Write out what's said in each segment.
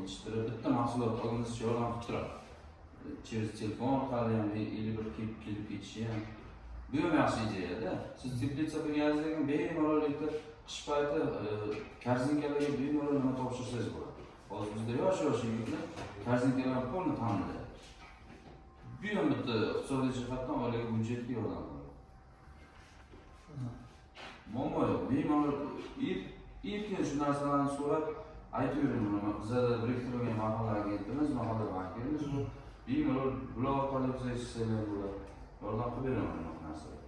yetishtirib, bitta mahsulot olgingiz yordam qilib turadi. Через telefon orqali ham или bir kelib ketishi ham. Bu ham yaxshi ideyada. Siz теплица qilganingizdan keyin bemalol erta qish payti корзинка larga bemalol nima topshirsangiz bo'ladi. Hozir bizda yosh yosh yigitlar корзинка larni полный ta'minlayapti. Bu ham bitta iqtisodiy jihatdan oilaga, byudjetga yordam bo'ladi. Muammo yo'q. Bemalol erkin shu narsalarni so'rab aytib yuring. Bizada biriktirilgan mahalla agentimiz, mahalla bankirimiz bor. Bemalol bular orqali bizga eshitsanglar bo'ladi. Yordam qilib beraman bunaqa narsalar.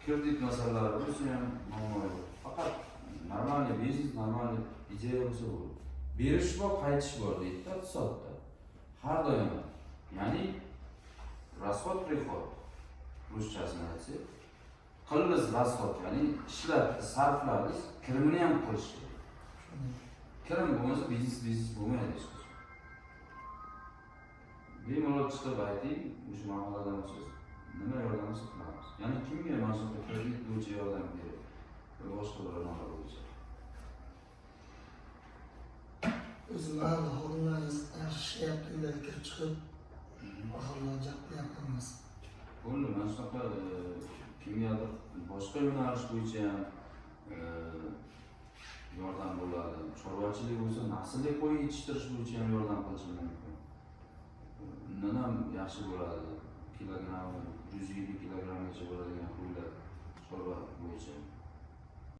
Kredit masalalari bo'lsa ham muammo yo'q. Faqat нормальный biznes, нормальный ideya bo'lsa bo'ladi. Berish bor, qaytish bor deydi-da iqtisodda. Har doim. Ya'ni расход приход ruschasini aytsak. Qildingiz расход, ya'ni ishlatdi, sarfladingiz, kirimini ham qilish kerak. Kirim bo'lmasa, biznes biznes bo'lmaydi hech qachon. Bemalol chiqib ayting, o'sha mahalladan bo'lsangiz, nima yordam bo'lsa qilamiz. Ya'ni kimga mana shunaqa kredit bo'yicha yordam kerak va boshqa bir nimalar bo'yicha. O'zi mahalla xodimlarimiz yaxshi ishlayapti, uylarga kirib chiqib, mahalla qilyapmiz. Bo'ldi, mana shunaqa kimgadir boshqa yo'nalish bo'yicha ham yordam bo'ladi. Chorvachilik bo'lsa, naslli qo'y yetishtirish bo'yicha ham yordam qilishi mumkin. Undan ham yaxshi bo'ladi. Kilogramm, 150 kilogrammgacha bo'ladigan qo'ylar chorva bo'yicha.